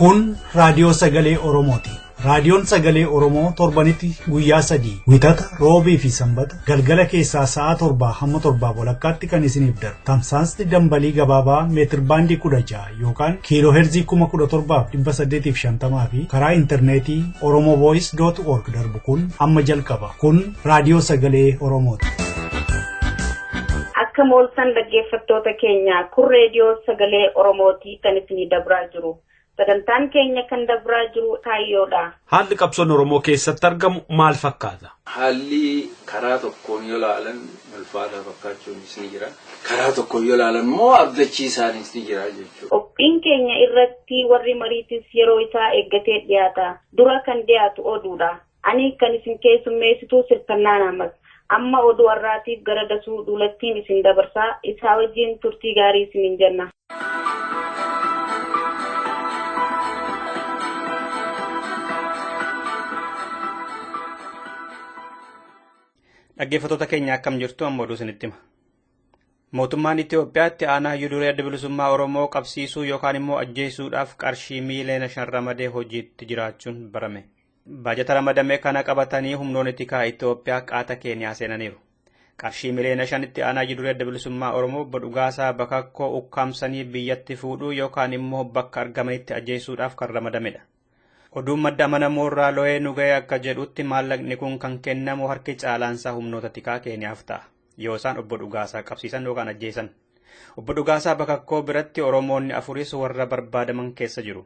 Kun raadiyoo sagalee Oromooti. Raadiyoon sagalee Oromoo torbanitti guyyaa sadii wixata roobii fi sanbata galgala keessaa sa'a torbaa hamma torbaa walakkaatti kan isiniif darbu. Tamsaasni dambalii gabaabaa meetir baandii 16 yookaan kiiloo heerzii 17,850 fi karaa intarneetii oromovoice.org darbu kun amma jalqaba. Kun raadiyoo sagalee Oromooti. Akka mooltan dhaggeeffattoota keenya kun reediyoo sagalee Oromootii kan isinii dabraa jiru. Sagantaan keenya kan dabraa jiru kaayyoodha. Haalli qabsoon Oromoo keessatti argamu maal fakkaata? Haalli karaa tokkoon yoo ilaalan ulfaataa fakkaachuunis ni jira. Karaa tokkoon yoo ilaalan immoo abdachiisaanis ni jira jechuudha. Qophiin keenya irratti warri mariitis yeroo isaa eeggatee dhiyaata. Dura kan dhiyaatu oduudha. Ani kan isin keessummeessitu sirkannaan ammas. Amma oduu har'aatiif gara dasuu duulattiin isin dabarsaa. Isaa wajjin turtii gaarii isiniin jenna. Dhaggeeffattoota keenya akkam jirtu amma oduu isinitti hima. Mootummaan Itoophiyaatti aanaa hayyuu duree adda bilisummaa Oromoo qabsiisuu yookaan immoo ajjeesuudhaaf qarshii miiliyoona 5 ramadee hojiitti jiraachuun barame. Baajata ramadame kana qabatanii humnoonni tikaa Itoophiyaa qaata Keeniyaa seenaniiru. Qarshii miiliyoona 5tti aanaa hayyuu duree adda bilisummaa Oromoo obbo Dhugaasaa Bakakkoo ukkaamsanii biyyatti fuudhuu yookaan immoo bakka argamanitti ajjeesuudhaaf kan ramadamedha. Oduun madda amanamoo irraa lo'ee nu ga'e akka jedhutti maallaqni kun kan kennamu harki caalaansaa humnoota tikaa Keeniyaaf ta'a. Yoo isaan obbo Dhugaasaa qabsiisan yookaan ajjeesan. Obbo Dhugaasaa Bakakkoo biratti Oromoonni afuris warra barbaadaman keessa jiru.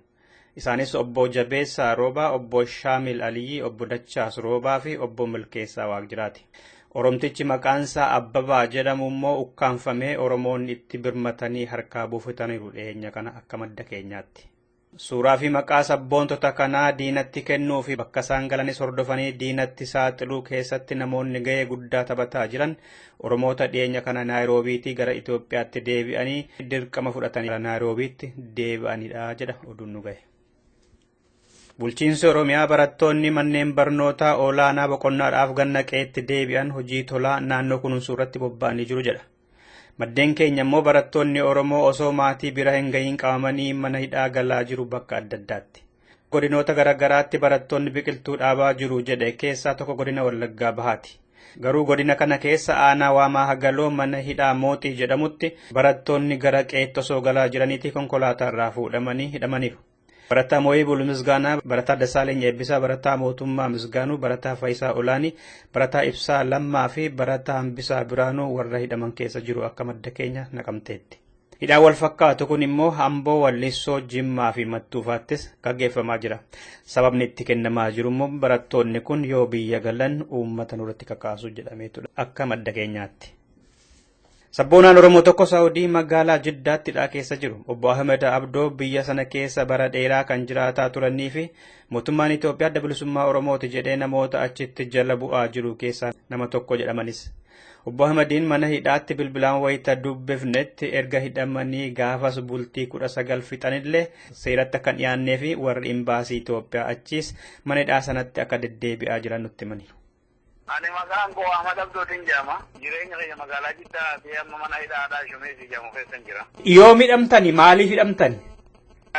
Isaanis obbo Jabeessaa Roobaa, obbo Shaamil Aliyyi, obbo Dachaas Roobaa fi obbo Milkeessaa Waaqjiraati. Oromtichi maqaansaa Abbabaa jedhamu immoo ukkaanfamee Oromoonni itti birmatanii harkaa buufataniiru dhiyeenya kana akka madda keenyaatti. Suuraa fi maqaa sabboontota kanaa diinatti kennuu fi bakka isaan galanis hordofanii diinatti saaxiluu keessatti namoonni ga'ee guddaa taphataa jiran Oromoota dhiyeenya kana Naayiroobiitii gara Itoophiyaatti deebi'anii dirqama fudhatanii Naayiroobiitti deebi'anidha jedha oduun nu ga'e. Bulchiinsi Oromiyaa barattoonni manneen barnootaa olaanaa boqonnaadhaaf ganna qe'eetti deebi'an hojii tolaa naannoo kunuunsuu irratti bobba'anii jiru jedha. Maddeen keenya immoo barattoonni Oromoo osoo maatii bira hin gahiin qabamanii mana hidhaa galaa jiru bakka adda addaatti. Godinoota garaagaraatti barattoonni biqiltuu dhaabaa jiru jedhe keessaa tokko godina Wallaggaa Bahaati. Garuu godina kana keessa aanaa Waamaa Hagaloo mana hidhaa Mooxii jedhamutti barattoonni gara qe'eetti osoo galaa jiraniiti konkolaataa irraa fuudhamanii hidhamaniiru. Barataa Mooyii Bulu Misgaanaa, Barataa Dassaaleny Eebbisaa, Barataa Mootummaa Misgaanuu, Barataa Fayisaa Olaanii, Barataa Ibsaa Lammaa fi Barataa Hambisaa Biraanuu warra hidhaman keessa jiru akka madda keenya naqamteetti. Hidhaan wal fakkaatu kun immoo Amboo, Wallissoo, Jimmaa fi Mattuufaattis gaggeeffamaa jira. Sababni itti kennamaa jiru immoo barattoonni kun yoo biyya galan uummata nurratti kakaasu jedhameetudha akka madda keenyaatti. Sabboonaan Oromoo tokko Saawudii magaalaa Jiddaatti hidhaa keessa jiru. Obbo Ahmed Abdoo biyya sana keessa bara dheeraa kan jiraataa turanii fi mootummaan Itoophiyaa adda bilisummaa Oromooti jedhee namoota achitti jala bu'aa jiru keessaa nama tokko jedhamanis. Obbo Ahmediin mana hidhaatti bilbilaan wayita dubbifnetti erga hidhamanii gaafas bultii 19 fixanillee seeratti akka hin dhiyaannee fi warri imbaasii Itoophiyaa achiis mana hidhaa sanatti akka deddeebi'aa jiran nutti himaniiru. Ani maqaan koo Ahmad Abdootiin jedhama. Jireenya keenya magaalaa Jiddaa fi amma mana hidhaadhaa Shumeessi jedhamu keessan jira. Yoo hidhamtani maaliif hidhamtani?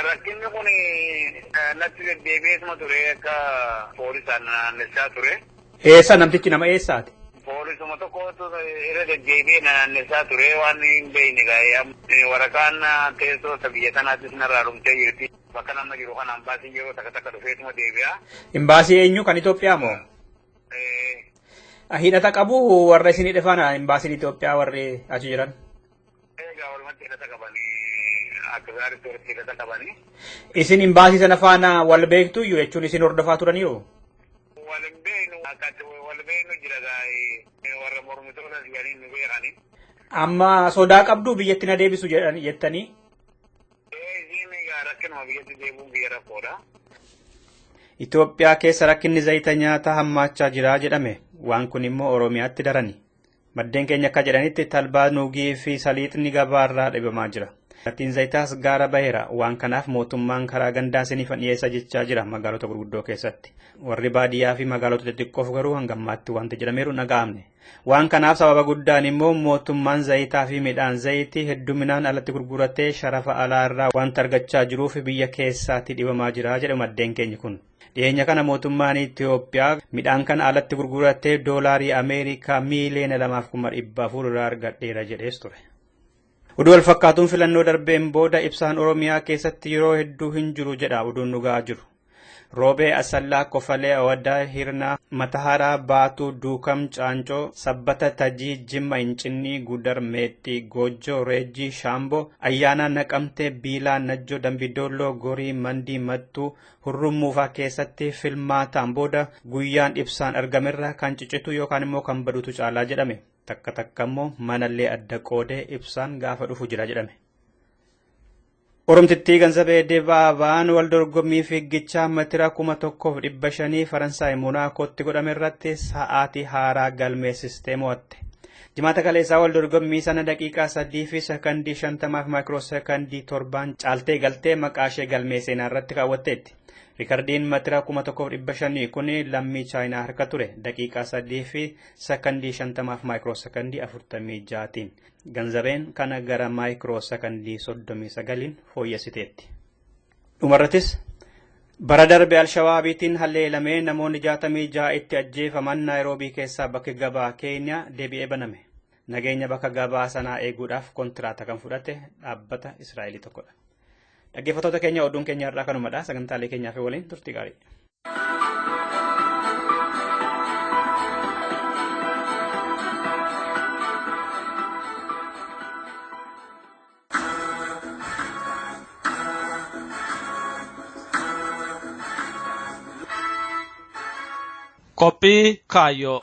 Rakkinni kun natti deddeebi'eetuma ture akka poolisaan naannessaa ture. Eessa namtichi nama eessaati? Poolisuma tokkotu irra deddeebi'ee naannessaa ture waan hin beekne gaa'ee waraqaan teessoo biyya tanaattis narraa dhumtee jirti. Bakka nama jiru kana imbaasii yeroo takka takka dhufeetuma deebi'a. Imbaasii eenyu kan Itoophiyaa moo? Hidhata qabu warra isinii dhufan imbaasiin Itoophiyaa warri achi jiran. Egaa walumatti hidhata qabanii akka gaariitti walitti hidhata qabanii. Isin imbaasii sana faana wal beektu iyyuu jechuun isin hordofaa turaniiru? Wal hin beeknu akkatti wal beeknu jira gaa'ee warra mormitoota jedhanii nu beekani. Amma sodaa qabdu biyyatti na deebisu jettanii? Isiin egaa rakkinuma biyyatti deebi'uun biyya rakkoodha. Itoophiyaa keessa rakkinni zayita nyaataa hammaachaa jira jedhame. Waan kun immoo Oromiyaatti darani. Maddeen keenya akka jedhanitti talbaa nuugii fi saliixni gabaarraa dhibamaa jira. Gatiin zayitaas gaara baheera. Waan kanaaf mootummaan karaa gandaa isiniif dhiyeessa jechaa jira magaalota gurguddoo keessatti. Warri baadiyyaa fi magaalota xixiqqoof garuu hanga ammaatti wanti jedhameeru dhaga'amne. Waan kanaaf sababa guddaan immoo mootummaan zayitaa fi midhaan zayitii hedduminaan alatti gurguratee sharafa alaa irraa wanta argachaa jiruuf biyya keessaatti dhibamaa jira jedhu maddeen keenya kun. Dhiyeenya kana mootummaan Itoophiyaa midhaan kana alatti gurguratee doolaarii Ameerikaa miiliyoona 2,400 irraa argadheera jedhees ture. Oduu wal fakkaatuun filannoo darbeen booda ibsaan Oromiyaa keessatti yeroo hedduu hin jiru jedha oduun dhugaa jiru. Roobee, Asallaa, Kofalee, Awadaa, Hirnaa, Mataharaa, Baatuu, Duukam, Caancoo, Sabbata, Tajii, Jimma, Incinnii, Gudar, Meexxii, Goojjoo, Reejjii, Shaamboo, Ayyaanaa, Naqamtee, Biilaa, Najjoo, Dambidolloo, Gorii, Mandii, Mattuu, Hurrummuufaa keessatti filmaataan booda guyyaan ibsaan argamerra kan cicitu yookaan immoo kan badutu caalaa jedhame. Takka takka immoo manallee adda qoodee ibsaan gaafa dhufu jira jedhame. Oromtittii Ganzabee Dibaabaan wal dorgommii fiigichaa meetira 1500 Faransaay Monaakootti godhame irratti sa'aatii haaraa galmeessistee mo'atte. Jimaata kaleessaa wal dorgommii sana daqiiqaa 3 fi sekondii 50 fi maayikiroo sekondii 7 caaltee galtee maqaa ishee galmee seenaa irratti kaawwatteetti. Riikardiin meetira 1500 kun lammii Chaayinaa harka ture daqiiqaa 3 fi sekondii 50 fi maayikiroo sekondii 46tiin. Ganzabeen kana gara maayikiroo sekondii 39 fooyyessiteetti. Dhumarrattis bara darbe Alshabaabiitiin halleelamee namoonni 66 itti ajjeefaman Naayiroobii keessaa bakki gabaa Keeniyaa deebi'ee baname. Nageenya bakka gabaa sanaa eeguudhaaf kontiraata kan fudhate dhaabbata Israa'elii tokkodha. Dhaggeeffattoota keenya oduun keenya irraa kanumadha. Sagantaalee keenyaa fi waliin turtii gaarii. Qophii kaayyoo.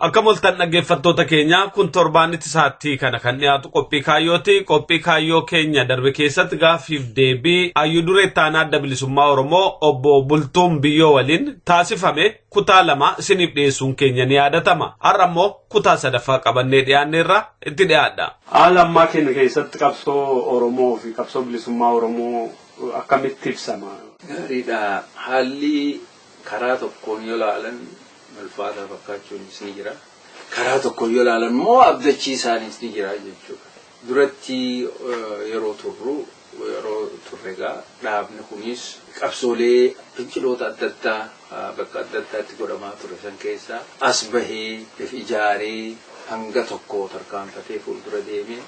Akka moltan dhaggeeffattoota keenya kun torbaanitti sa'aatii kana kan dhiyaatu qophii kaayyooti. Qophii kaayyoo keenya darbe keessatti gaaffiif deebii hayyuu duree ittaanaa adda bilisummaa Oromoo obbo Bultuun Biyyoo waliin taasifame kutaa 2 isiniif dhiyeessuun keenya ni yaadatama. Har'a immoo kutaa 3ffaa qabannee dhiyaanneerra itti dhiyaadha. Haala ammaa keenya keessatti qabsoo Oromoo fi qabsoo bilisummaa Oromoo akkamitti ibsama? Gaariidha. Haalli karaa tokkoon yoo ilaalan ulfaataa fakkaachuunis ni jira. Karaa tokkoon yoo ilaalan immoo abdachiisaanis ni jira jechuudha. Duratti yeroo turru yeroo turre egaa dhaabni kunis qabsoolee finciloota adda addaa bakka adda addaatti godhamaa ture san keessaa as bahee if ijaaree hanga tokko tarkaanfatee fuuldura deemee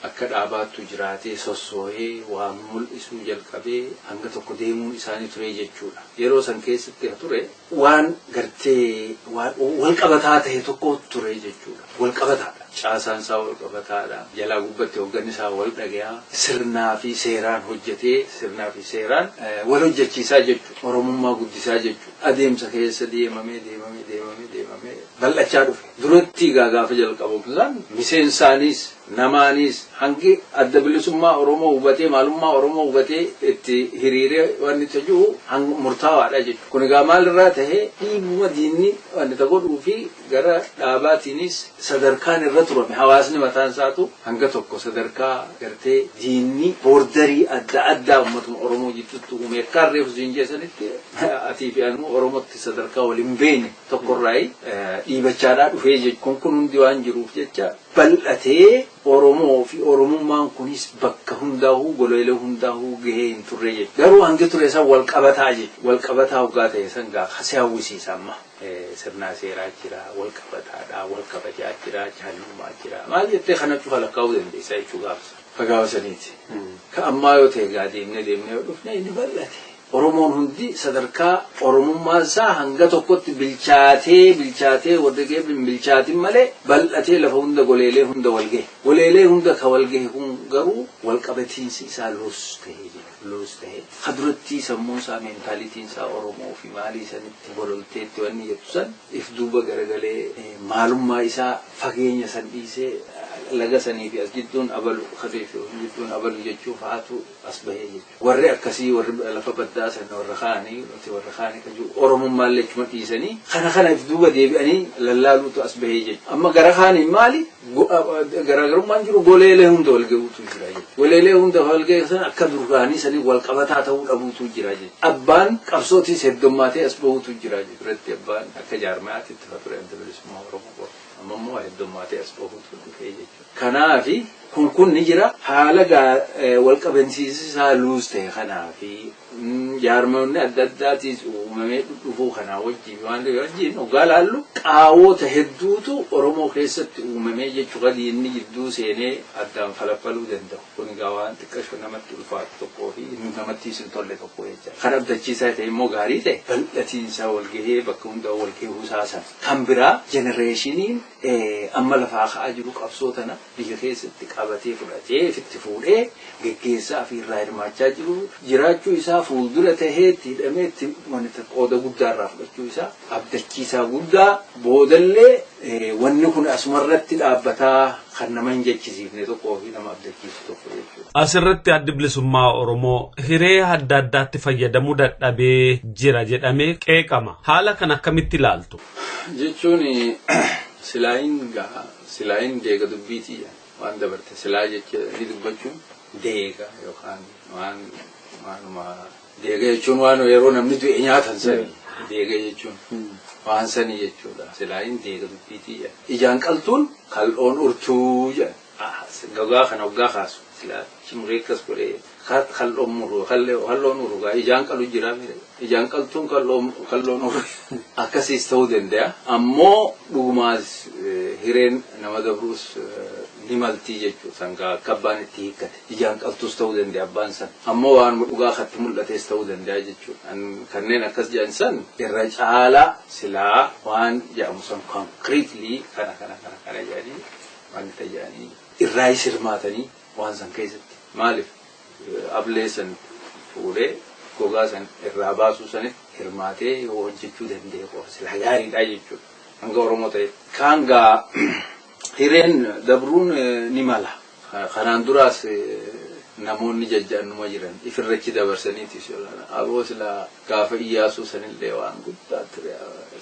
akka dhaabaattu jiraatee sossoohee waa mul'isuu jalqabee hanga tokko deemuun isaanii ture jechuudha. Yeroo san keessatti ture waan gartee wal qabataa ta'e tokko ture jechuudha. Wal qabataadha. Caasaan isaa wal qabataadha. Jalaa gubbatti hoogganni isaa wal dhagayaa. Sirnaa fi seeraan hojjetee sirnaa fi seeraan wal hojjechiisaa jechuudha. Oromummaa guddisaa jechuudha. Adeemsa keessa deemamee deemamee deemamee deemamee bal'achaa dhufe. Duratti gaafa jalqabu isaan miseensaanis namaanis hangi adda bilisummaa Oromoo hubatee maalummaa Oromoo hubatee itti hiriiree wanni itti jiru hanga murtaawaadha jechuudha. Kun egaa maalirraa ta'ee dhiibuma diinni wanni godhuu fi gara dhaabaatiinis sadarkaan irra turame hawaasni mataan isaatu hanga tokko sadarkaa gartee diinni boordarii adda addaa uummatuma Oromoo jidduutti uume akka reefu siin jeessanitti atii fi anuu Oromootti sadarkaa wal hin beekne tokkorraa dhiibachaadhaa dhufee jechuudha. Kun hundi waan jiruuf jecha bal'atee Oromoo fi Oromummaan kunis bakka hundaa'uu goleelee hundaa'uu gahee hin turre jechuudha. Garuu hangi ture san wal qabataa jechuudha. Wal qabataa hoggaa ta'e san gaafa si hawwisiisa amma. Sirnaa seeraa jira, wal qabataadha, wal kabajaa jira, jaallummaa jira. Maal jettee kana cufa lakkaa'uu dandeessa jechuu gaafsa. Gaafa saniiti. Ka ammaa yoo ta'e gaa deemnee deemnee yoo dhufne inni bal'ate. Oromoon hundi sadarkaa Oromummaan isaa hanga tokkotti bilchaatee bilchaatee warri ga'e bilchaatin malee bal'atee lafa hunda goleelee hunda wal gahe. Goleelee hunda ka wal gahe kun garuu wal qabatiinsi isaa loos ta'ee jira. Loos ta'ee. Ka duratti sammuun isaa meentaalitiin isaa Oromoo fi maalii sanitti bololteetti wanni jettu san if duuba garagalee maalummaa isaa fageenya san dhiisee Laga sanii fi as jidduun abalu karii fi jidduun abalu jechuu fa'aatu as bahee jechuudha. Warri akkasii warri lafa baddaa sana warra kaanii nuti warra kaanii kajuu Oromummaallee achuma dhiisanii kana kana if duuba deebi'anii lallaaluutu as bahee jechuudha. Amma gara kaaniin maali? Garaagarummaan jiru goleelee hunda wal gahuutu jira jechuudha. Goleelee hunda wal gahe sana akka durgaanii sanii wal qabataa ta'uu dhabuutu jira jechuudha. Abbaan qabsootiis heddummaatee as bahuutu jira jechuudha. Duratti abbaan akka jaarmayaatti itti ture Adda Bilisummaa Oromoo qofa. Amma immoo heddummaatee as bahuutu dhufee jechuudha. Kanaafi kun ni jira, haala wal qabsiisaa loose ta'e kanaafi jaarmoonni adda addaatiis uumamee dhufuu kanaa wajjin waan wajjin hoggaa laallu qaawota hedduutu Oromoo keessatti uumamee jechuudha, diinni jidduu seenee addaan falaffaluu danda'u. Kun egaa waan xiqqasho namatti ulfaatu tokkoo fi namatti hin tolle tokko jecha. Kan abdachiisaa ta'e immoo gaarii ta'e bal'atiinsa wal gahee bakka hundaa wal gahuu isaa. Kan biraa generationiin amma lafaa ka'aa jiru qabsoo tana biyya keessatti qabatee fudhatee ifitti fuudhee geggeessaa fi irraa hirmaachaa jiru jiraachuu isaa fuuldura tahee itti hidhamee itti wanta qooda guddaa irraa fudhachuu isaa abdachiisaa guddaa boodallee wanni kun asumarratti dhaabbataa kan nama hin jechisiifne tokkoo fi nama abdachiisu tokko jechuudha. Asirratti Addi Bilisummaa Oromoo hiree adda addaatti fayyadamuu dadhabee jira jedhamee qeeqama. Haala kan akkamitti ilaaltu? Jechuun silaayin gaa silaayin deega dubbiitii waan dabarte silaa jecha ni dubbachuun deega yookaan waan waanuma deega jechuun waan yeroo namni du'e nyaatan sani deega jechuun waan sani jechuudha. Silaayin deega dubbiitii ijaan qaltuun kal'oon urtuu jedha. Gogaa kana hoggaa kaasu silaa cimree akkas godhee kal'oon muru kal'oon uru gaa ijaan qalu jira, ijaan qaltuun kal'oon uru akkasiis ta'uu danda'a. Ammoo dhugumaas hireen nama dabruus ni maltii jechuudha. Sangaa akka abbaan itti hiikkate ijaan qaltuus ta'uu danda'a abbaan san. Ammoo waan dhugaa katti mul'ates ta'uu danda'a jechuudha. Kanneen akkas jedhan san irra caalaa silaa waan jedhamu san concretely kana kana kana kana jedhanii wanta jedhanii irraa hirmaatanii waan san keessatti maaliif ablee san fuudhee gogaa san irraa baasuu sanitti hirmaatee yoo hojjechuu danda'e qofa silaa gaariidha jechuudha. Hanga Oromoo ta'e. Kaan gaa hireen dabruun ni mala. Kanaan duraas namoonni jajjaannuma jiran ifirrachi dabarsaniiti aboo silaa gaafa Iyyaasuu sanillee waan guddaa ture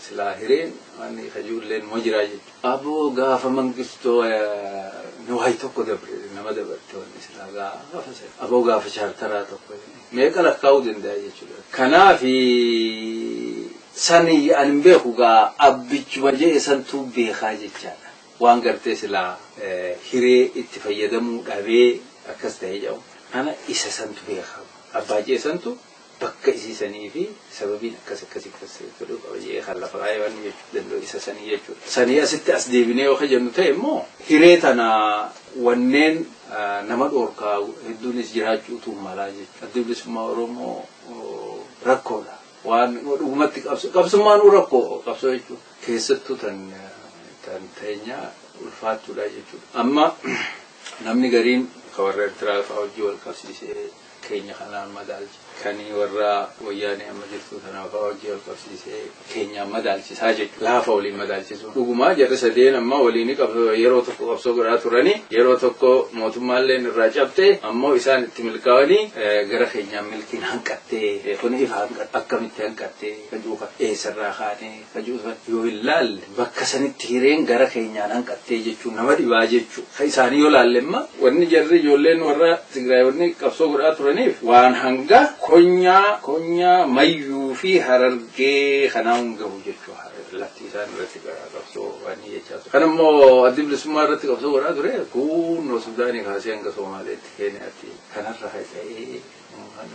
silaa hireen waan kajuulleen ma jiraa jechuudha. Aboo gaafa Mangistoo wayi tokko dabre nama dabarte wanni silaa gaafa sana. Aboo gaafa chaartaraa tokko meeqa lakkaa'uu danda'a jechuudha. Kanaafi sani ani beeku gaa abbichuma jee santuu beekaa jechaadha. Waan gartee silaa hiree itti fayyadamuu dhabee akkas ta'ee jedhamu. Ana isa santu beekaa. Abbaa jee santu bakka isiisanii fi sababiin akkas akkas akkas godhuu qaba jee kan lafa kaayee waan jechuu danda'u isa sanii jechuudha. Sanii asitti as deebinee yoo jennu ta'e immoo hiree tana wanneen nama dhoorkaa hedduunis jiraachuutu malaa jechuudha. Addi Bilisummaa Oromoo rakkoodha. Waan dhugumatti qabsummaan rakkoo qabsoo jechuudha. Keessattuu tan teenyaa ulfaattuudha jechuudha. Amma namni gariin ka warra Eertiraa fa'aa hojii wal qabsiisee keenya kanaan madaalchi. Kan warra Wayyaanee amma jirtu tanaa fa'aa hojii wal qabsiisee keenyaan madaalchisaa jechuudha. Laafa waliin madaalchisu. Dhugumaa jarri sadeen amma waliin yeroo tokko qabsoo godhaa turanii yeroo tokko mootummaalleen irraa cabte ammoo isaan itti milkaa'anii gara keenyaan milkiin hanqattee kun ifa hanqatte akkamitti hanqattee kajuufa eessarraa kaanee kajuufa yoo hin laalle bakka sanitti hireen gara keenyaan hanqattee jechuun nama dhibaa jechuudha. Ka isaanii yoo laalle imma wanni jarri ijoolleen warra Tigraay wanni qabsoo godhaa turaniif waan hanga konyaa Mayyuu fi Harargee kanaa hin gahu jechuudha. Lafti isaan irratti qabsoo waan jechaa ture. Kan immoo Addi Bilisummaa irratti qabsoo godhaa ture kunnoo Sudaanii kaasee hanga Somaaleetti Keeniyaatti kanarra faca'ee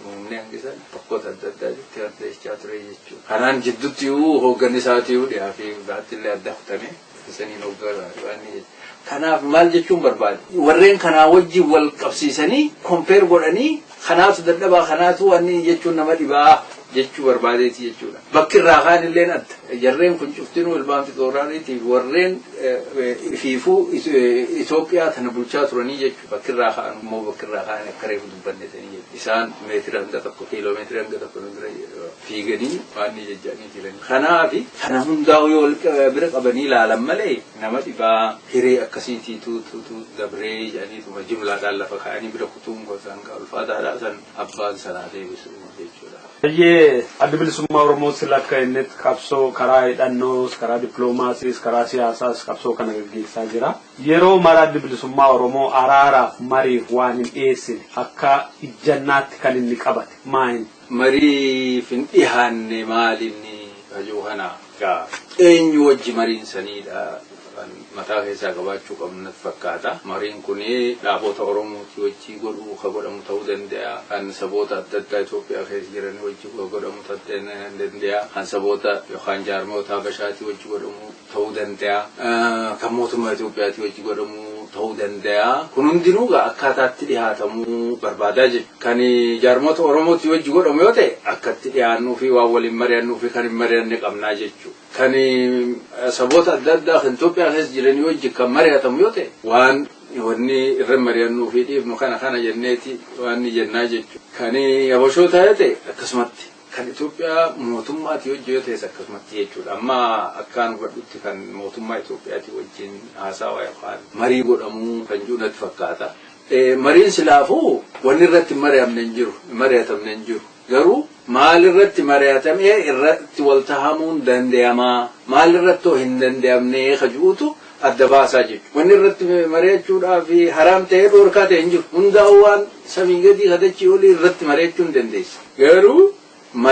humni hangisan bakkoota adda addaatitti wanta jechaa ture jechuudha. Kanaan jidduutti hoogganni isaatii dhiyaa fi baatti illee adda kutame isaniin hoogganaa waan jechuudha. Kanaaf maal jechuun barbaade? Warreen kanaa wajjin wal qabsiisanii compare godhanii kanaatu dadhabaa kanaatu wanni jechuun nama dhibaa jechuu barbaadeeti jechuudha. Bakki irraa kaan illeen adda. Jarreen kun cuftinuu ilmaan fixooraariitiif warreen fiifuu Itoophiyaa tana bulchaa turanii jechuudha. Bakkirraa ka'an immoo bakkirraa ka'an akka reefu dubbannetanii jechuudha. Isaan meetira hanga tokko kiiloomeetira hanga tokko bira fiiganii waan ni jajja'anii jiran. Kanaafi kana hundaa'u yoo bira qabanii ilaalan malee nama dhibaa hiree akkasiitiitu dabree jedhaniituma jimlaadhaan lafa kaa'anii bira kutuun gosaan ulfaataadha san abbaan sanaa deebisu jechuudha. Baay'ee adda bilisummaa Oromoo sila akka inni qabsoo karaa hidhannoos, karaa dippiloomaasiis, karaa siyaasaas qabsoo kana gaggeessaa jira. Yeroo mara adda bilisummaa Oromoo araaraaf mariif waan hin dhiyeessine akka ijjannaatti kan inni qabate maali? Mariif hin dhiyaanne maalinni hajuu kana eenyu wajji mariin saniidha. Mataa keessaa qabaachuu qabnu natti fakkaata. Mariin kun dhaabota Oromootii wajjii godhuu ka godhamu ta'uu danda'a. Kan saboota adda addaa Itoophiyaa keessa jiran wajjii godhamu ta'uu danda'a. Kan saboota yookaan jaarmoota Habashaatii wajjii godhamu ta'uu danda'a. Kan mootummaa Itoophiyaatii wajjii godhamu ta'uu danda'a. Kun hundinuu akkaataatti dhiyaatamuu barbaadaa jechuudha. Kan jaarmoota Oromootii wajjii godhamu yoo ta'e akkatti dhiyaannuu fi waan waliin mari'annuu fi kan hin mari'anne qabnaa jechuudha. Kan saboota adda addaa kan Itoophiyaa keessa jiranii wajjin kan mari'atamu yoo ta'e waan wanni irra mari'annuu fi dhiifnu kana kana jenneeti waan ni jennaa jechuudha. Kan Habashoota yoo ta'e akkasumatti kan Itoophiyaa mootummaatii wajjin yoo ta'es akkasumatti jechuudha. Amma akkaan hubadhutti kan mootummaa Itoophiyaatii wajjin haasawaa yookaan marii godhamuu kan jiru natti fakkaata. Mariin silaafuu wanni irratti mari'amne hin jiru, mari'atamne hin jiru. Garuu maal irratti mari'atamee irratti wal tahamuun danda'amaa maal irratti hin danda'amnee kajuutu adda baasaa jechuudha. Wanni irratti mari'achuudhaaf haraam ta'ee dhoorkaa ta'e hin jiru. Hundaa'uu waan samii gadii kadachii olii irratti mari'achuu hin dandeessa. Garuu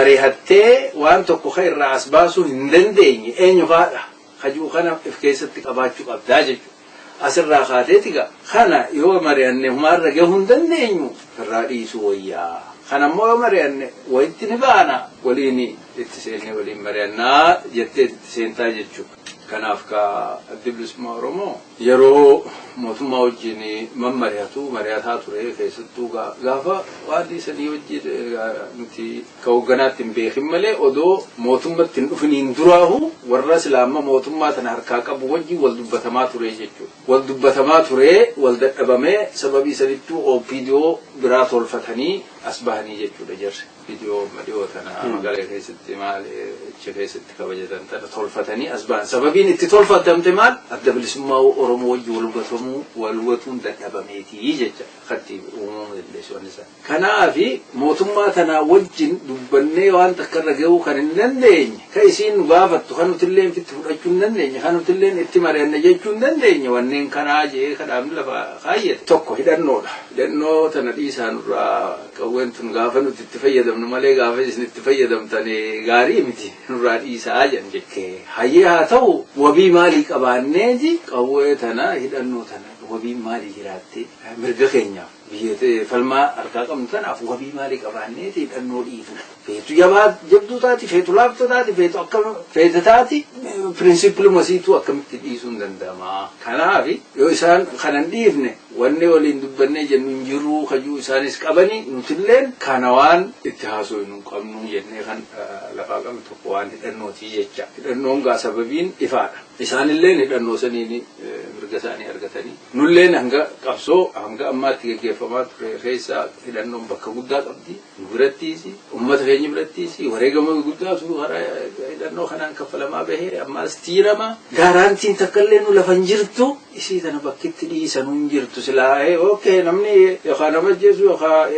mari'attee waan tokko kan irraa as baasuu hin dandeenye eenyu faadha kajuu kana of keessatti qabaachuu qabdaa jechuudha. Asirraa kaateeti gaa kana yoo mari'anne humaarra gahuu hin dandeenyu irraa dhiisuu wayyaa. Kana immoo yoo mari'anne wayitti ni baana waliin itti seennee waliin mari'annaa jettee itti seentaa jechuudha. Kanaaf ka addi bilisummaa Oromoo yeroo mootummaa wajjin mammari'atu mari'ataa ture keessattuu gaafa waan dhiisanii wajjin nuti ka hoogganaatti hin beekin malee odoo mootummatti hin dhufiniin duraahu warra silaamma mootummaa tana harkaa qabu wajjin wal dubbatamaa ture jechuudha. Wal dubbatamaa ture wal dadhabamee sababii sanittuu OPDO biraa tolfatanii as bahanii jechuudha jarri. Viidiyoo dhiyoo tana magaalaa keessatti maal achi keessatti kabajatan tana tolfatanii as bahan. Sababiin itti tolfatamte maal adda bilisummaa Oromoo wajjin wal hubatamuu wal hubatuun dadhabameetii jecha akkatti uumamuu dandeessu wanni isaa. Kanaafi mootummaa tanaa wajjin dubbannee waan takka irra gahuu kan hin dandeenye ka isiin nu gaafattu kan nutillee itti fudhachuu hin dandeenye kan nutillee itti mari'anne jechuu hin dandeenye wanneen kanaa jee kadhaamni lafa kaayyate. Tokko hidhannoodha. Hidhannoo tana dhiisaa nurraa qawween tun gaafa nuti itti fayyadamnu malee gaafa isin itti fayyadamtan gaarii miti nurraa dhiisaa jedhan jettee. Hayyee haa ta'u wabii maalii qabaanneeti qawwee tana hidhannoo tana wabii maalii jiraattee mirga keenyaaf biyya falmaa harkaa qabnu tanaaf wabii maalii qabaanneeti hidhannoo dhiifna. Feetu jabaa jabduu taati, feetu laaftuu taati, feetu akka feete taati pirinsipiluma siituu akkamitti dhiisuu hin danda'ama. Kanaaf yoo isaan kana hin dhiifne wanni waliin dubbannee jennu hin jiru kajuu isaanis qabanii nutilleen kana waan itti haasoo hin qabnu jennee kan lafaa qabnu tokko waan hidhannootii jecha. Hidhannoon gaa sababiin ifaadha. Isaanilleen hidhannoo saniin mirga isaanii argatanii. Nulleen hanga qabsoo hanga ammaatti gaggeeffamaa ture keessa hidhannoon bakka guddaa qabdi. Nu birattiis uummata keenya birattiis wareegama guddaatu karaa hidhannoo kanaan kaffalamaa bahee ammaas tiirama. Gaaraantiin takkallee nu lafa hin jirtu isii tana bakkitti dhiisanuu hin jirtu silaa okay namni yookaan nama ajjeesu yookaan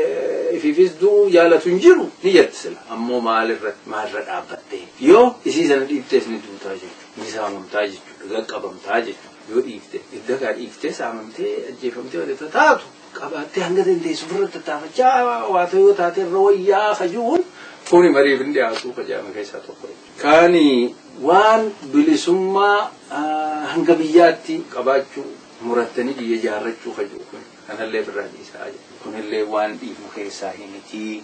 ifiifis du'uu jaalatu hin jiru ni jetti sila. Ammoo maalirratti maalirra dhaabbattee yoo isii sana dhiiftees ni duutaa jechuudha. Ni saamamtaa jechuudha. Qaqqabamtaa jechuudha. Yoo dhiifte idda kaa dhiiftee saamamtee ajjeefamtee walitti taatu qabaattee hanga dandeessu ofirra tattaafachaa waa ta'e yoo taate irra wayyaa kajuun kuni mariif hin dhiyaatu kajaama keessaa tokko. Kaani waan bilisummaa hanga biyyaatti qabaachuu murattanii biyya ijaarrachuu kajuu kun kanallee ofirraa dhiisaa jedhu. Kunillee waan dhiifnu keessaa hin miti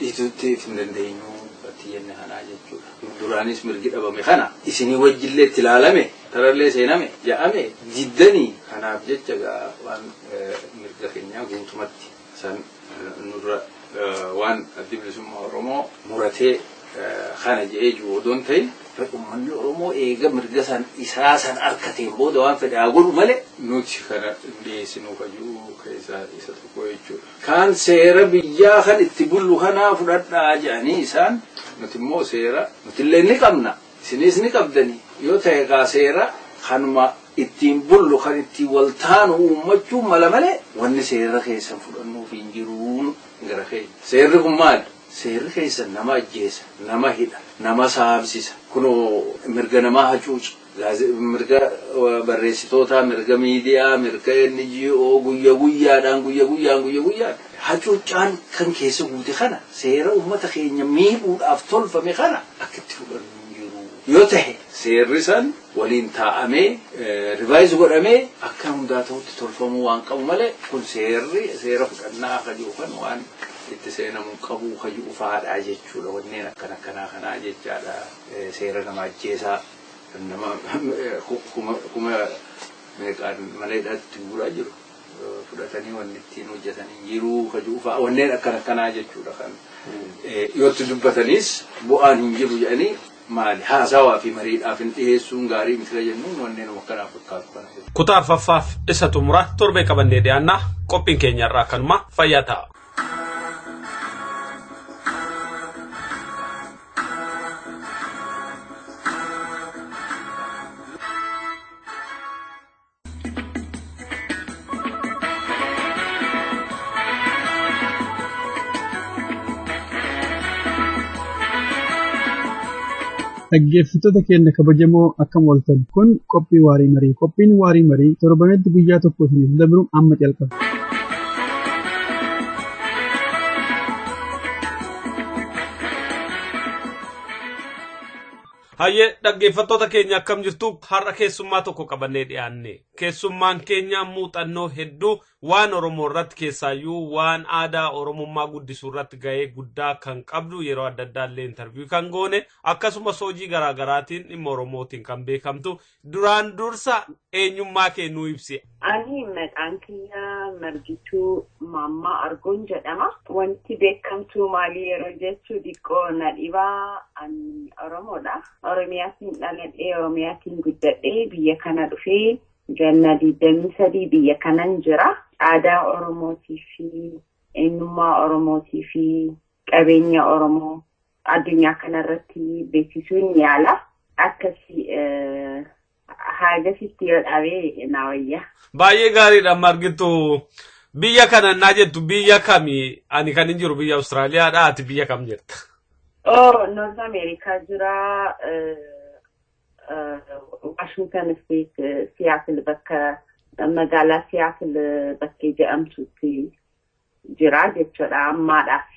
dhiitutti hin dandeenyu itti jenne kanaa jechuudha. Duraanis mirgi dhabame kana isinii wajjillee itti ilaalame tarallee seename ja'ame diddanii kanaaf jecha gaa waan mirga keenyaa guutumatti san nurra waan addi bilisummaa Oromoo muratee kana je'ee jiru odoon ta'in Uummanni Oromoo eega mirga san isaa san harkateen booda waan fedhe haa godhu malee nuti kana dhiyeessinuu kajuu keessaa isa tokko jechuudha. Kaan seera biyyaa kan itti bullu kanaa fudhadhaa jedhanii isaan nuti immoo seera nutillee ni qabna isinis ni qabdanii yoo ta'e kaa seera kanuma ittiin bullu kan ittiin wal taanu uummachuu mala malee wanni seera keessan fudhannuuf hin jiruun gara keenya. Seerri kun maali? Seerri keessan nama ajjeesa, nama hidha, nama saamsisa. Kunoo mirga namaa hacuuca. Mirga barreessitootaa, mirga miidiyaa, mirga NGO guyya guyyaadhaan guyya guyyaan guyya guyyaan hacuucaan kan keessa guute kana seera uummata keenya miidhuudhaaf tolfame kana akka itti fudhannu hin jiru. Yoo ta'e seerri san waliin taa'amee revise godhamee akka hundaa ta'utti tolfamuu waan qabu malee kun seerri seera fudhannaa akka jiru kan waan itti seenamuu qabu kayyuu faadhaa jechuudha wanneen akkana akkanaa kanaa jechaadha seera nama ajjeesaa nama kuma meeqaan maleedhaatti guuraa jiru fudhatanii wanni ittiin hojjetanii jiruu kayyuu fa'aa wanneen akkana akkanaa jechuudha kan yootti dubbataniis bu'aan hin jiru jedhanii maali haasawaa fi mariidhaaf hin dhiyeessuun gaarii miti jennuun wanneen akkanaa fakkaatu kana. Kutaa arfaffaaf isa xumura torbee qabannee dhiyaannaa qophiin keenya irraa kanuma fayyaa ta'a. Dhaggeeffattoota keenya kabajamoo akkam ooltan kun qophii waarii marii qophiin waarii marii torbanitti guyyaa tokko isiniif dabru amma jalqaba. Hayyee dhaggeeffattoota keenya akkam jirtu har'a keessummaa tokko qabannee dhiyaanne keessummaan keenya muuxannoo hedduu waan Oromoo irratti keessaayyuu waan aadaa Oromummaa guddisuu irratti gahee guddaa kan qabdu yeroo adda addaa illee interview kan goone akkasumas hojii garaagaraatiin dhimma Oromootiin kan beekamtu duraan dursa eenyummaa kee nuu ibsi. Ani maqaan kiyya Margituu Maammaa Argoon jedhama. Wanti beekamtuu maalii yeroo jechu xiqqoo na dhibaa ani Oromoodha. Oromiyaatiin dhaladhee Oromiyaatiin guddadhee biyya kana dhufee ganna 23 biyya kanan jira. Aadaa Oromootii fi eenyummaa Oromootii fi qabeenya Oromoo addunyaa kanarratti beeksisuun yaala. Akkasii hagasitti yoo dhaabee na wayya. Baay'ee gaariidha Margitu. Biyya kana naa jettu biyya kami? Ani kan hin jiru biyya Awustiraaliyaadha. Ati biyya kam jirta? Oh, North America jira. Washington State, Seattle bakka magaalaa Seattle bakkee jedhamtutti jira jechuudha ammaadhaaf.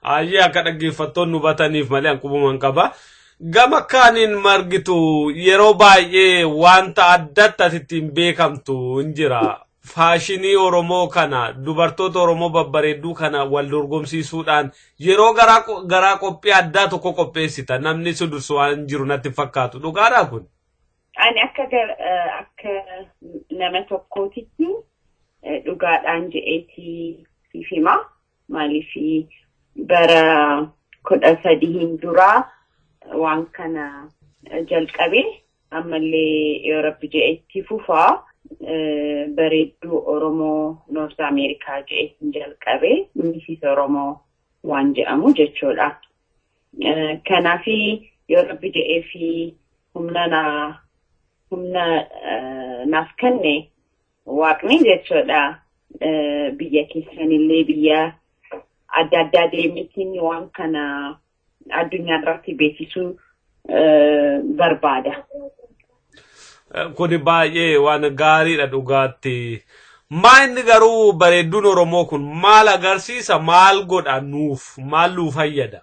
Ayyee akka dhaggeeffattoonni hubataniif malee hanqubuman qaba. Gama kaaniin Margitu yeroo baay'ee wanta addatti ati ittiin beekamtu hin jira. Faashinii Oromoo kana dubartoota Oromoo babbareedduu kana wal dorgomsiisuudhaan yeroo garaa qophii addaa tokko qopheessita. Namni si dursu waan jiru natti fakkaatu. Dhugaadhaa kun? Ani akka nama tokkootitti dhugaadhaan je'eetii siif hima. Maaliif bara 13 duraa waan kana jalqabe ammallee yoo Rabbi je'eetti fufaa. Bareedduu Oromoo North America je'eetiin jalqabe Mrs. Oromoo waan jedhamu jechuudha. Kanaaf yoo Rabbi je'ee fi humna naaf kenne waaqni jechuudha. Biyya keessanillee biyya adda addaa deemeetiin waan kana addunyaa irratti beeksisuu barbaada. Kuni baay'ee waan gaariidha dhugaatti. Maa inni garuu bareedduun Oromoo kun maal agarsiisa maal godha nuuf maal nuu fayyada?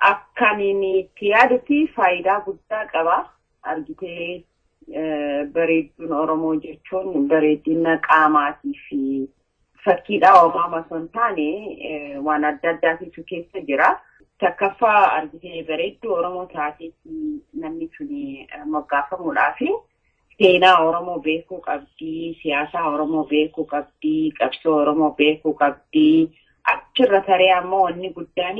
Akkaniin itti yaadutti faayidaa guddaa qaba. Argitee bareedduun Oromoo jechuun bareedina qaamaatii fi fakkiidha uumamaa osoo hin taane waan adda addaatiitu keessa jira. Takkaffaa argitee bareedduu Oromoo taateetti namni suni moggaafamuudhaaf seenaa Oromoo beekuu qabdi, siyaasa Oromoo beekuu qabdi, qabsoo Oromoo beekuu qabdi. Achirra taree ammoo wanni guddaan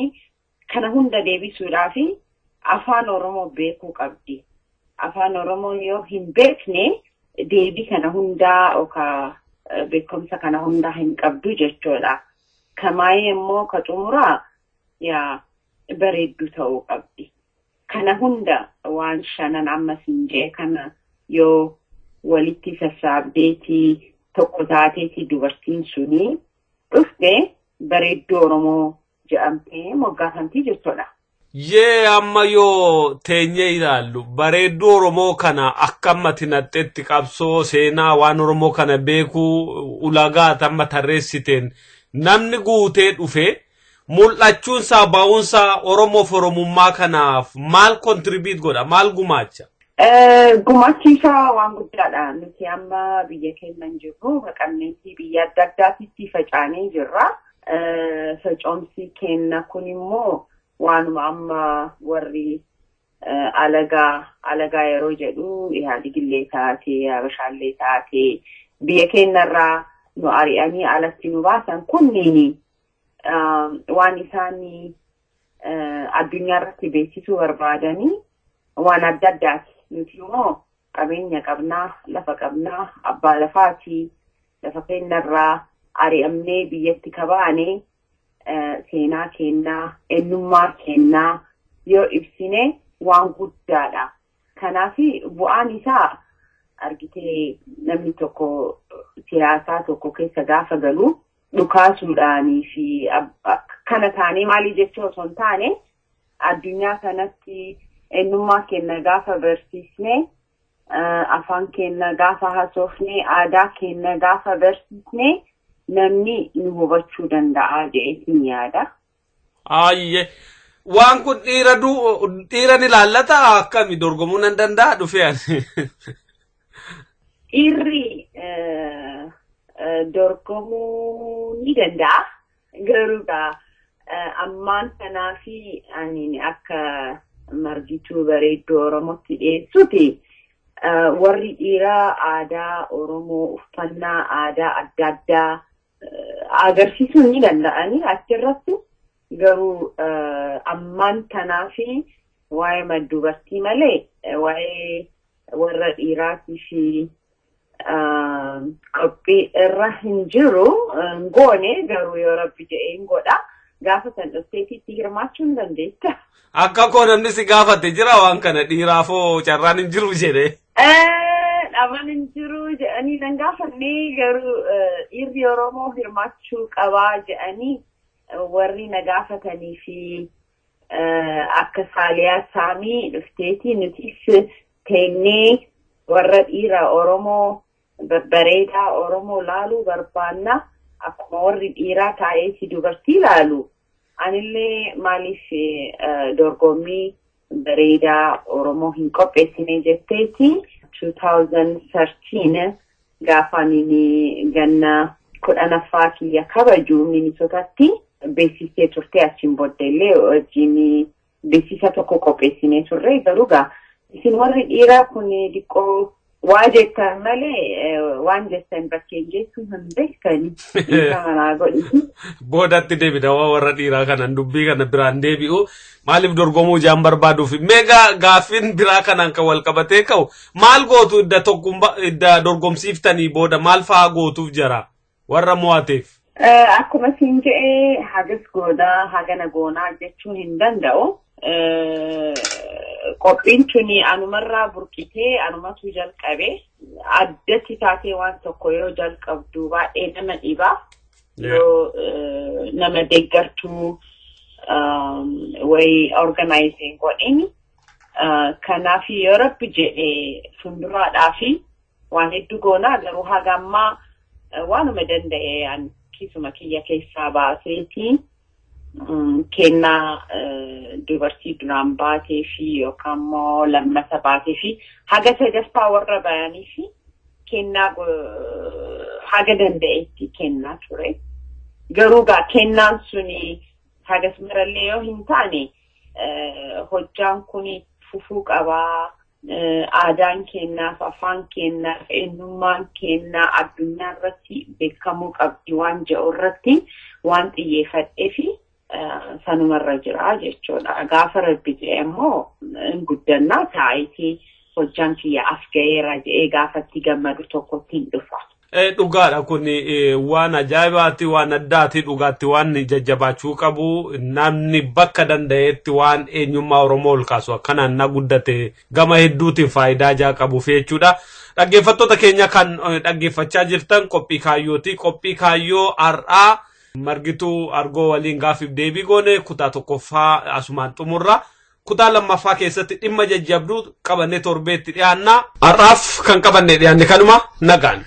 Kana hunda deebisuudhaaf afaan Oromoo beekuu qabdi. Afaan Oromoo yoo hin beekne deebii kana hundaa yookaan beekumsa kana hundaa hin qabdu jechuudha. Kamaayee immoo ka xumuraa yaa bareedduu ta'uu qabdi. Kana hunda waan shanan amma siin jee kana yoo walitti sassaabdeetii tokko taateetii dubartiin suni dhufte bareedduu Oromoo jedhamtee moggaafamtii jechuudha. Yee, amma yoo teenyee ilaallu bareedduu Oromoo kana akka ammatti naxxetti qabsoo seenaa waan Oromoo kana beekuu ulaagaa amma tarreessiteen namni guutee dhufe mul'achuunsaa ba'uunsaa Oromoof Oromummaa kanaaf maal contribute godha, maal gumaacha? Gumaachi isaa waan guddaadha. Nuti amma biyya keenya hin jirru, baqanneetii biyya adda addaatitti facaanee jirra. Facoomsi keenya kun immoo waanuma amma warri alagaa yeroo jedhu Ihaadigillee taatee Habashaallee taatee biyya keenyarraa nu ari'anii alatti nu baasan kunniin waan isaan addunyaa irratti beeksisuu barbaadanii waan adda addaati. Nuti immoo qabeenya qabnaa, lafa qabnaa, abbaa lafaati, lafa keenyarraa ari'amnee biyyatti kabaanee seenaa keenyaa, eenyummaa keenyaa yoo ibsine waan guddaadha. Kanaaf bu'aan isaa argitee namni tokko siyaasaa tokko keessa gaafa galu dhukaasuudhaanii fi kana taanee maalii jechuu osoo hin taane addunyaa kanatti eenyummaa keenya gaafa barsiisne, afaan keenya gaafa haasofne, aadaa keenya gaafa barsiisne namni nu hubachuu danda'a jedheetiin yaada. Ayyee, waan kun dhiira ni ilaallata akkami dorgomuu nan danda'a dhufee ani? Dhiirri dorgomuu ni danda'a. Garuu ammaan kanaa fi ani akka Margituu bareedduu Oromootti dhiyeessuuti. Warri dhiiraa aadaa Oromoo uffannaa aadaa adda addaa agarsiisuu ni danda'anii achirratti, garuu ammaan kanaa fi waa'ee dubartii malee waa'ee warra dhiiraatii fi qophii irra hin jiru hin goone, garuu yoo Rabbi jedhee hin godha. Gaafa san dhufteetitti hirmaachuu hin dandeetta. Akka koo namni si gaafate jira waan kana dhiiraafoo carraan hin jiru jedhee? Dhaban hin jiru jedhanii nan gaafanne, garuu dhiirri Oromoo hirmaachuu qabaa jedhanii warri na gaafatanii fi akka Saaliyaa Saamii dhufteetii nutis teennee warra dhiira Oromoo babbareedaa Oromoo laaluu barbaanna. Akkuma warri dhiiraa taa'eeti dubartii laalu, anillee maaliif dorgommii bareedaa Oromoo hin qopheessine jetteeti 2013 gaafa ani ganna 10ffaa kiyya kabaju Minisotatti beeksistee turte. Achiin booddeellee wajjin beeksisa tokko qopheessinee turre, garuu gaa isin warri dhiiraa kun diqqoo waa jettan malee waan jettan bakkeen geessu hin beektani. Manaa godhi. Boodatti deebina waa warra dhiiraa kanan dubbii kana biraan deebi'u, maaliif dorgomuu jaan barbaaduuf. Meegaa gaaffiin biraa kanaan kan wal qabatee ka'u, maal gootu idda tokkummaa idda dorgomsiiftanii booda, maal fa'aa gootuuf jara warra mo'ateef? Akkuma siin jedhee hagas goonaa hagana goonaa jechuun hin danda'u. Qophiin tuni anumarraa burqitee anumatu jalqabe. Addatti taatee waan tokko yoo jalqabdu baay'ee nama dhiba. Yoo nama deeggartuu wayi organizing godhin. Kanaaf yoo Rabbi jedhee fuulduraadhaa fi waan hedduu goonaa, garuu haga ammaa waanuma danda'e an kisuma kiyya keessaa baaseetii kennaa dubartii duraan baatee fi yookaan immoo lammata baatee fi haga sadaffaa warra bayanii fi kennaa haga danda'etti kennaa ture. Garuu gaa kennaan suni hagas marallee yoo hin taane hojjaan kun fufuu qabaa. Aadaan keenyaaf, afaan keenyaaf, eenyummaan keenyaa addunyaa irratti beekamuu qabdi waan jedhu irratti waan xiyyeeffadhee fi Sanumarra jira jechuudha. Gaafa rabbi jedhe immoo hin guddannaa taa'itii hojjaan kiyya as ga'eera jedhee gaafatti gammadu tokkotti hin dhufa. Dhugaadha kun waan ajaa'ibaati, waan addaati, dhugaatti waan jajjabaachuu qabu. Namni bakka danda'etti waan eenyummaa Oromoo ol kaasu akkanaan na guddate gama hedduutiin faayidaa jaa qabuuf jechuudha. Dhaggeeffattoota keenya kan dhaggeeffachaa jirtan qophii kaayyooti. Qophii kaayyoo har'aa Margituu Argoo waliin gaaffiif deebii goone kutaa tokkoffaa asumaan xumurra. Kutaa lammaffaa keessatti dhimma jajjabduu qabannee torbeetti dhiyaanna. Har'aaf kan qabannee dhiyaanne kanuma, nagaan.